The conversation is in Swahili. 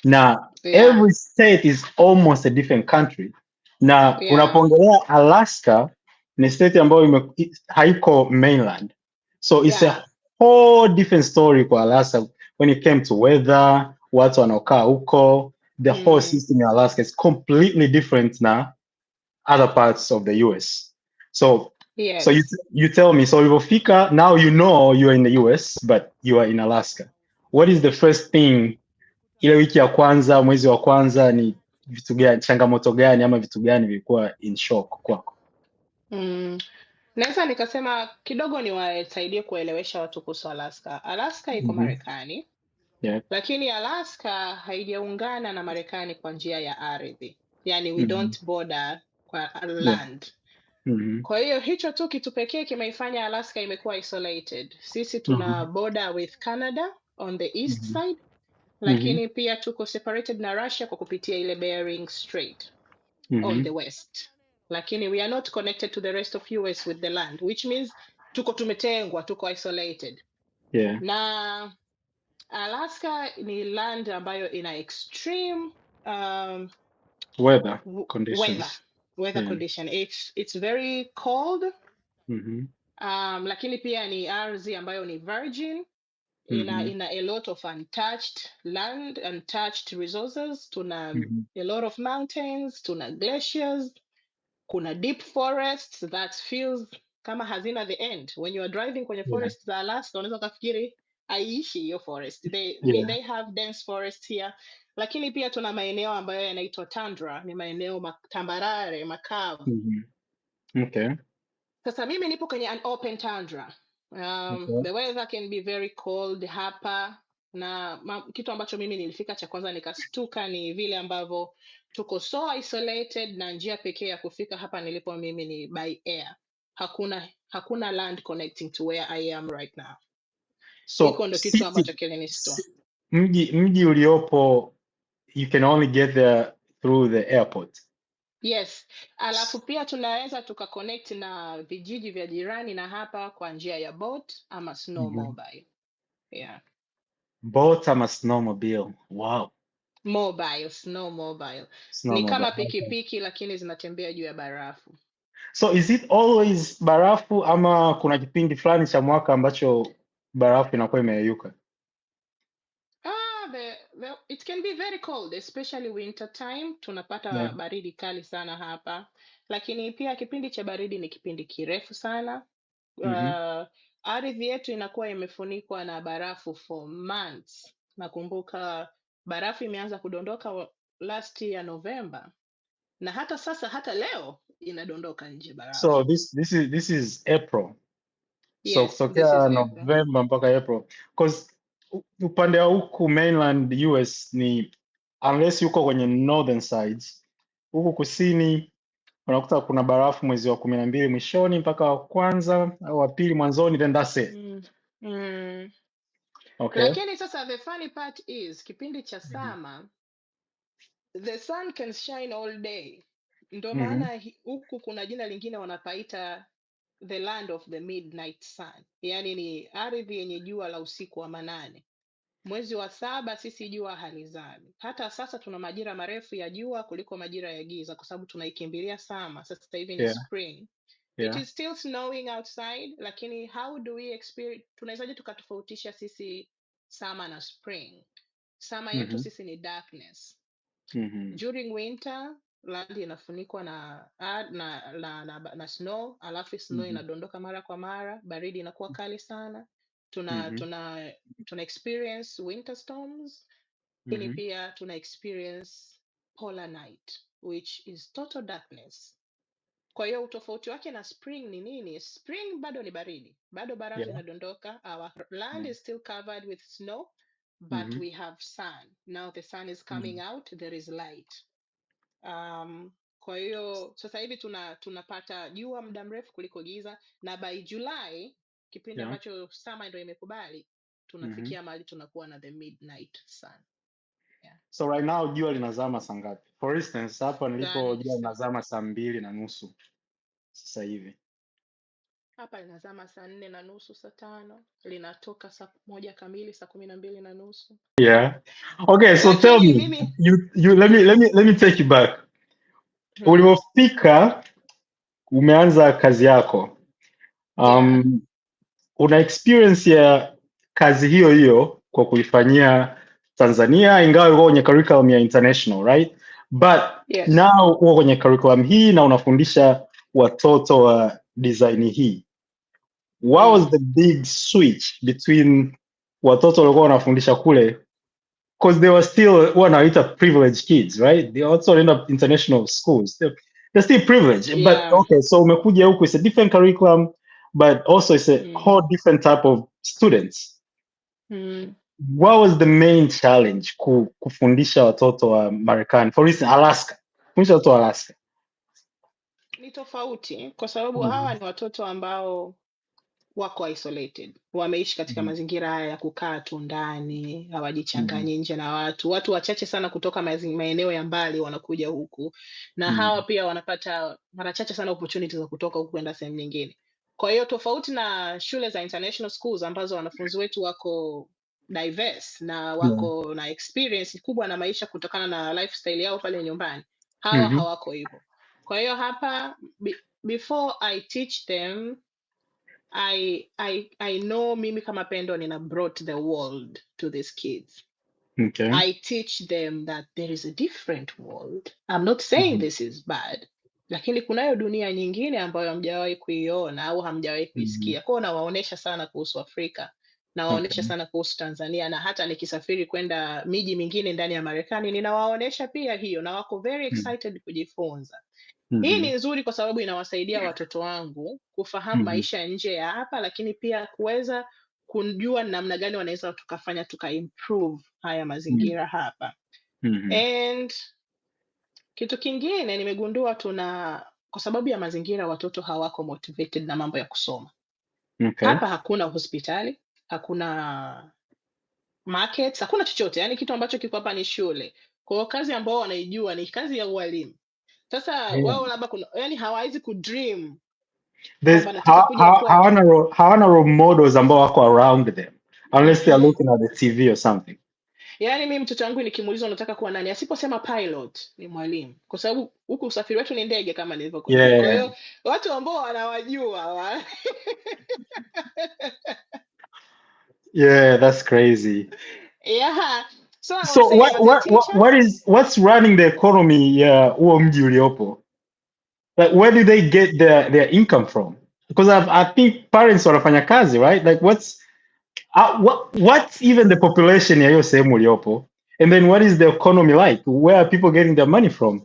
Na every state is almost a different country. Na unapoongelea Alaska ni state ambayo haiko mainland. So it's a whole different story kwa Alaska when it came to weather, watu wanaokaa huko, the whole system in Alaska is completely different na other parts of the US. So you tell me, so ulivyofika, now you know you are in the US, but you are in Alaska. What is the first thing, ile wiki ya kwanza, mwezi wa kwanza, ni vitu gani, changamoto gani ama vitu gani vilikuwa in shock kwako? Naweza nikasema kidogo niwasaidie kuelewesha watu kuhusu Alaska. Alaska iko Marekani, lakini Alaska haijaungana na Marekani kwa njia ya ardhi, yaani we don't border kwa land. Kwa hiyo hicho tu kitu pekee kimeifanya Alaska imekuwa isolated. Sisi tuna border with Canada on the east side, lakini pia tuko separated na Russia kwa kupitia ile Bering Strait on the west. Lakini we are not connected to the rest of US with the land, which means tuko tumetengwa, tuko isolated. Na Alaska ni land ambayo ina extreme Weather weather conditions. Weather condition. It's very cold, lakini pia ni ardhi ambayo ni virgin, ina ina a lot of untouched land, untouched resources. Tuna a lot of mountains, tuna glaciers, kuna deep forests that feels kama hazina the end. When you are driving kwenye forest za Alaska, unaweza ukafikiri haiishi hiyo forest. They have dense forest here, lakini pia tuna maeneo ambayo yanaitwa tundra, ni maeneo tambarare, makavu. Sasa mimi nipo kwenye an open tundra. The weather can be very cold hapa, na kitu ambacho mimi nilifika cha kwanza nikastuka ni vile ambavyo tuko so isolated, na njia pekee ya kufika hapa nilipo mimi ni by air. Hakuna land connecting to where I am right now. So Hiko ndo kitu city, ambacho kilinistua. mji uliopo, you can only get there through the airport. Yes, alafu pia tunaweza tukaconnect na vijiji vya jirani na hapa kwa njia ya boat ama snowmobile. Yeah. Boat ama snowmobile. Wow. Mobile, snowmobile. Ni Snowmobile. kama pikipiki, lakini zinatembea juu ya barafu. So is it always barafu ama kuna kipindi fulani cha mwaka ambacho barafu inakuwa imeyeyuka? Ah, it can be very cold, especially winter time. Tunapata baridi kali sana hapa. Lakini pia kipindi cha baridi ni kipindi kirefu sana. Ardhi yetu inakuwa imefunikwa na barafu for months. Nakumbuka barafu imeanza kudondoka last year November. Na hata sasa, hata leo inadondoka nje barafu. So this is April. So Yes, this is kutokea April. November mpaka April. 'Cause upande wa huku mainland US ni unless yuko kwenye northern sides. Huku kusini unakuta kuna barafu mwezi wa 12 mwishoni mpaka wa kwanza au wa pili mwanzoni, then that's it. Lakini sasa the funny part is kipindi cha summer, the sun can shine all day. Ndo maana huku kuna jina lingine wanapaita the land of the midnight sun, yaani ni ardhi yenye jua la usiku wa manane. Mwezi wa saba sisi jua halizami. Hata sasa tuna majira marefu ya jua kuliko majira ya giza, kwa sababu tunaikimbilia summer. Sasa hivi ni spring. It is still snowing outside, lakini how do we experience, tunawezaje tukatofautisha sisi summer na spring? Summer yetu sisi ni darkness. During winter, land inafunikwa na snow, alafu snow inadondoka mara kwa mara, baridi inakuwa kali sana. Tuna tuna experience winter storms, lakini pia tuna experience polar night, which is total darkness. Kwa hiyo utofauti wake na spring ni nini? Spring bado ni baridi, bado barafu inadondoka. Our land is still covered with snow, but we have sun. Now the sun is coming out, there is light. Kwa hiyo sasa hivi tunapata jua muda mrefu kuliko giza, na by July, kipindi ambacho summer ndo imekubali, tunafikia mahali tunakuwa na the midnight sun. Yeah. So right now jua linazama saa ngapi? For instance, hapa nilipo jua Saa linazama saa 2:30 sasa hivi. Hapa linazama saa 4:30, saa 5, linatoka saa 1 kamili, saa 12:30. Yeah. Okay, so tell Lakini me, mimi you let me let me take you back. Ulipofika umeanza kazi yako. Una experience ya kazi hiyo hiyo kwa kuifanyia Tanzania, ingawa ilikuwa kwenye curriculum ya international, right? But Yes. now uko kwenye curriculum hii na unafundisha watoto wa design hii. What was the big switch between watoto walikuwa wanafundisha kule, because they were still wanaita privileged kids, right? They also end up international schools. They're still privileged, but okay, so umekuja huku, it's a different curriculum, but also it's a whole different type of students. What was the main challenge kufundisha watoto wa Marekani, for instance Alaska, kufundisha watoto wa Alaska? Ni tofauti kwa sababu hawa ni watoto ambao wako isolated, wameishi katika mazingira haya ya kukaa tu ndani, hawajichanganyi nje na watu. Watu wachache sana kutoka maeneo ya mbali wanakuja huku, na hawa pia wanapata mara chache sana opportunity za kutoka huku kwenda sehemu nyingine. Kwa hiyo tofauti na shule za international schools ambazo wanafunzi wetu wako diverse na wako na experience kubwa na maisha kutokana na lifestyle yao pale nyumbani, hawa hawako hivyo. Kwa hiyo hapa before I teach them, I know mimi kama Pendo nina brought the world to these kids. I teach them that there is a different world. I'm not saying this is bad, lakini kunayo dunia nyingine ambayo hamjawahi kuiona au hamjawahi kuisikia. Kwa hiyo nawaonesha sana kuhusu Afrika, nawaonesha sana kuhusu Tanzania, na hata nikisafiri kwenda miji mingine ndani ya Marekani ninawaonesha pia hiyo, na wako very excited kujifunza. Hii ni nzuri kwa sababu inawasaidia watoto wangu kufahamu maisha nje ya hapa, lakini pia kuweza kujua namna gani wanaweza tukafanya tuka improve haya mazingira hapa. And kitu kingine nimegundua, tuna kwa sababu ya mazingira watoto hawako motivated na mambo ya kusoma. Hapa hakuna hospitali, hakuna markets, hakuna chochote. Yaani kitu ambacho kiko hapa ni shule. Kwa hiyo kazi ambao wanaijua ni kazi ya ualimu. Sasa wao labda kuna, yani hawawezi kudream There's kwamba nataka kuja kuwa hawana role models ambao wako around them unless they are looking at the TV or something. Yaani mimi mtoto wangu nikimuuliza unataka kuwa nani, asiposema pilot ni mwalimu, kwa sababu huku usafiri wetu ni ndege kama nilivyokuambia. Kwa hiyo watu ambao wanawajua Yeah, that's crazy. Yeah. So I So was saying, as a teacher, what's running the economy ya huo mji uliopo? Like, where do they get their income from? Because I think parents wanafanya kazi, right? Like, what's even the population ya hiyo sehemu uliopo? And then what is the economy like? Where are people getting their money from?